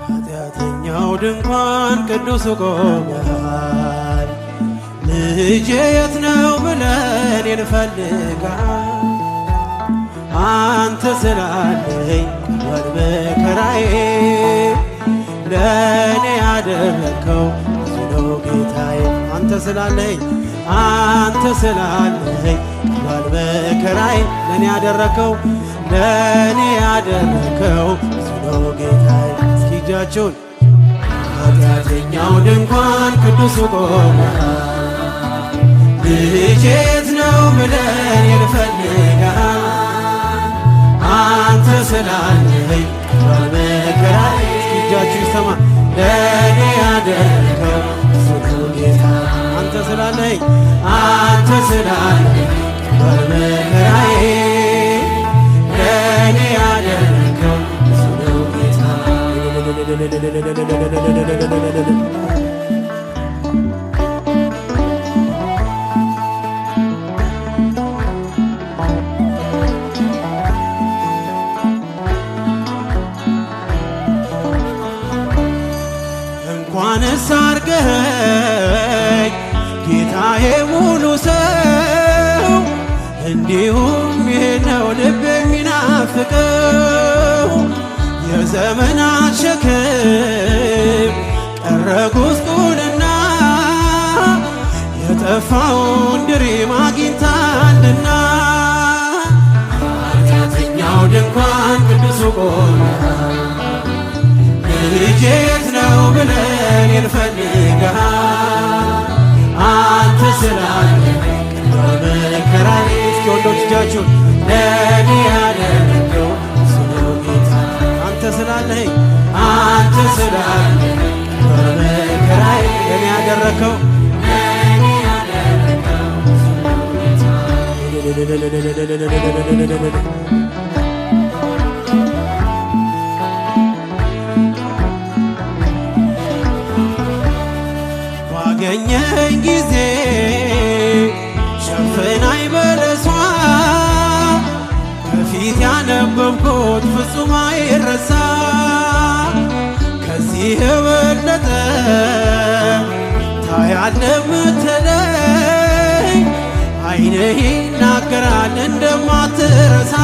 ኃጢአተኛው ድንኳን ቅዱሱ ቆመሃል። ልጄ የት ነው ብለን እንፈልጋል። አንተ ስላለኝ ቀሏል መከራዬ፣ ለእኔ ያደረግከው ብዙ ነው ጌታዬ። አንተ ስላለኝ፣ አንተ ስላለኝ ቀሏል መከራዬ፣ ለእኔ ያደረግከው፣ ለእኔ ያደረግከው ብዙ ነው ጌታዬ። እስኪ እጃችሁን። ኃጢአተኛው ድንኳን ቅዱሱ ቆመሃል። ልጄ የት ነው ብለን እንፈልጋል። አንተ ስላለኝ ቀሏል መከራዬ። እስኪ እጃችሁ ይሰማ። ለእኔ ያደረከው ብዙ ነው ጌታ። አንተ ስላለኝ፣ አንተ ስላለኝ ቀሏል መከራዬ፣ ለእኔ ያደረከው ብዙ ነው ጌታ። እንኳንስ አርገኸኝ ጌታዬ ሙሉ ሰው፣ እንዲሁም ይህ ነው ልብ የሚናፍቀው። የዘመናት ሸክም ቀረ ጉስቁልና፣ የጠፋውን ድሪም አግኝታልና። ኃጢአተኛው ድንኳን ቅዱሱ ቆመሃል። ልጄ የት ነው ብለን እንፈልግሃል። አንተ ስላለህ ቀሏል መከራዬ። እስኪ ወንዶች እጃችሁን። ለእኔ ያደረገው ብዙ ነው ጌታ። አንተ ስላለኸኝ፣ አንተ ስላለህ ቀሏል መከራዬ፣ ለእኔ ያደረከው፣ ለእኔ ያደረከው ብዙ ነው ጌታ። ባገኘኝ ጊዜ ሸፍናኝ በለሷ፣ ከፊት ያነበብኩት ፍጹም አይረሳ። ከዚህ የበለጠ ታያለህ ምትለኝ፣ ዓይንህ ይናገራል እንደማትረሳ።